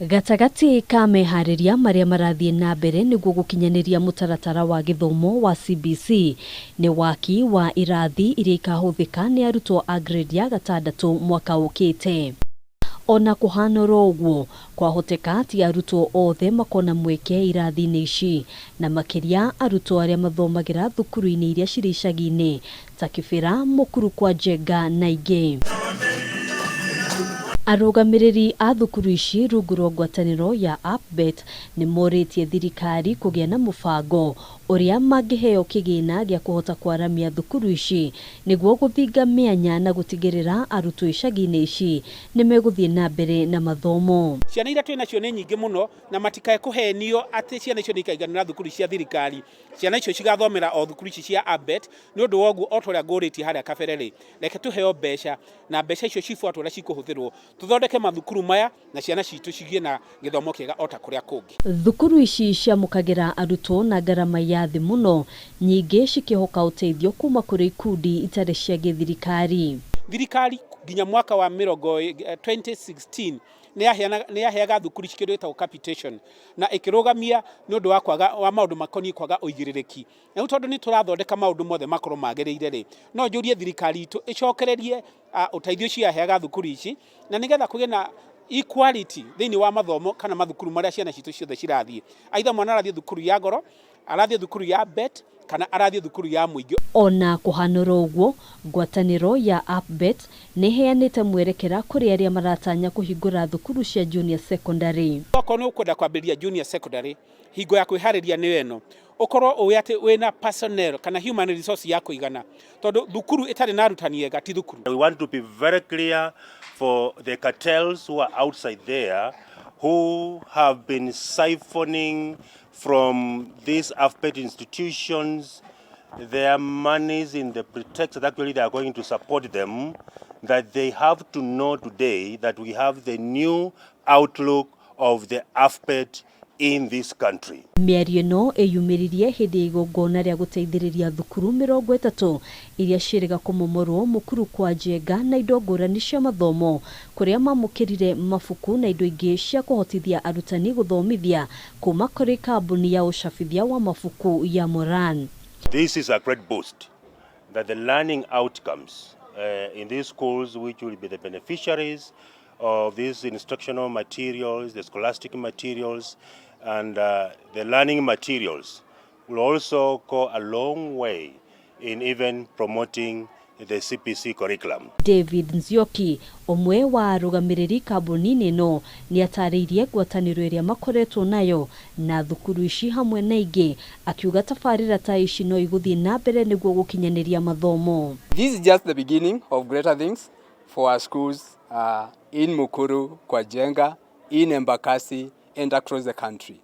Gatagatĩ ka meharĩria marĩa marathiĩ na mbere nĩguo gũkinyanĩria mũtaratara wa gĩthomo wa CBC nĩ waki wa irathi iria ikahũthĩka nĩ arutwo a grade ya gatandatũ mwaka ũkĩte. Ona kũhana oro ũguo, kwahoteka ti arutwo othe makona mweke irathi-inĩ ici, na makĩria arutwo arĩa mathomagĩra thukuru-inĩ iria cirĩ icagi-inĩ ta Kĩbĩra, Mũkuru kwa Njenga na ingĩ. Arũgamĩrĩri a thukuru ici rungu rwa ngwatanĩro ya APBET nĩ morĩtie thirikari kũgĩa na mũbango ũrĩa mangĩheo kĩgĩna gĩa kũhota kwaramia thukuru ici nĩguo gũthinga mĩanya na gũtigĩrĩra arutwo icagi-inĩ ici nĩ megũthiĩ na mbere na mathomo. Ciana iria twĩ nacio nĩ nyingĩ mũno na matikae kũhenio atĩ ciana icio nĩ ikaiganĩra thukuru cia thirikari. Ciana icio cigathomera o thukuru ici cia APBET. Nĩ ũndũ wa ũguo, o ta ũrĩa ngũrĩtie harĩa kabere rĩ, reke tũheo mbeca na mbeca icio cibuatwo ũrĩa cikũhũthĩrwo, tũthondeke mathukuru maya na ciana citũ cigĩe na gĩthomo kĩega o ta kũrĩa kũngĩ. Thukuru ici ciamũkagĩra arutwo na ngarama ya thĩ mũno, nyingĩ cikĩhoka ũteithio kuma kũrĩ ikundi itarĩ cia gĩthirikari. Thirikari nginya mwaka wa mĩrongo 2016 nĩ yaheaga thukuru ici kĩndũ gĩtagwo capitation na ĩkĩrũgamia nĩ ũndũ wa kwaga wa maũndũ makoniĩ kwaga ũigĩrĩrĩki. Na rĩu tondũ nĩ tũrathondeka maũndũ mothe makorwo magĩrĩire rĩ, no njũrie thirikari itũ ĩcokererie ũteithio ũcio yaheaga thukuru ici na nĩgetha kũgĩe na equality thĩinĩ wa mathomo kana mathukuru marĩa ciana citũ ciothe cirathiĩ. Either mwana arathiĩ thukuru ya goro, arathiĩ thukuru ya APBET kana arathiĩ thukuru ya mũingĩ. Ona kũhana oro ũguo, ngwatanĩro ya APBET nĩ ĩheanĩte mwerekera kũrĩ arĩa maratanya kũhingũra thukuru cia junior secondary. Okorwo nĩ ũkwenda kwambĩrĩria junior secondary, hingo ya kwĩharĩria nĩyo ĩno. Ũkorwo ũĩ atĩ wĩna personnel kana human resource ya kũigana, tondũ thukuru ĩtarĩ na arutani ega ti thukuru. We want to be very clear for the cartels who are outside there who have been siphoning from these APBET institutions their monies in the pretext that actually they are going to support them, that they have to know today that we have the new outlook of the APBET in this country. Mĩario ĩno ĩyumĩririe hĩndĩ ya igongona rĩa gũteithĩrĩria thukuru 30 iria ciĩrĩga kũmomorwo Mũkuru kwa Njenga na indo ngũrani cia mathomo, kũrĩa mamũkĩrire mabuku na indo ingĩ cia kũhotithia arutani gũthomithia kuma kũrĩ kambuni ya ũcabithia wa mabuku ya Moran. This is a great boost that the learning outcomes in these schools, which will be the beneficiaries of these instructional materials, the scholastic materials, and the learning materials, will also go a long way in even promoting the CBC curriculum. David Nzioki, ũmwe wa arũgamĩrĩri kambuni-inĩ ĩno, nĩ atarĩirie ngwatanĩro ĩrĩa makoretwo nayo na thukuru ici hamwe na ingĩ, akiuga tabarĩra ta ici no igũthiĩ na mbere nĩguo gũkinyanĩria mathomo. This is just the beginning of greater things for our schools in Mukuru, kwa Njenga, in Embakasi, and across the country.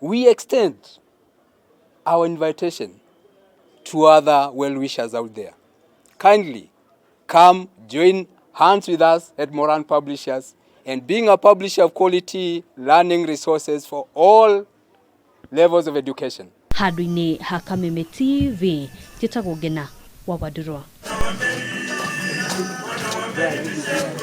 We extend our invitation to other well-wishers out there. Kindly come join hands with us at Moran Publishers and being a publisher of quality learning resources for all levels of education. Handũ-inĩ ha Kameme TV, njĩtagwo Ngena wa Wandũrwa.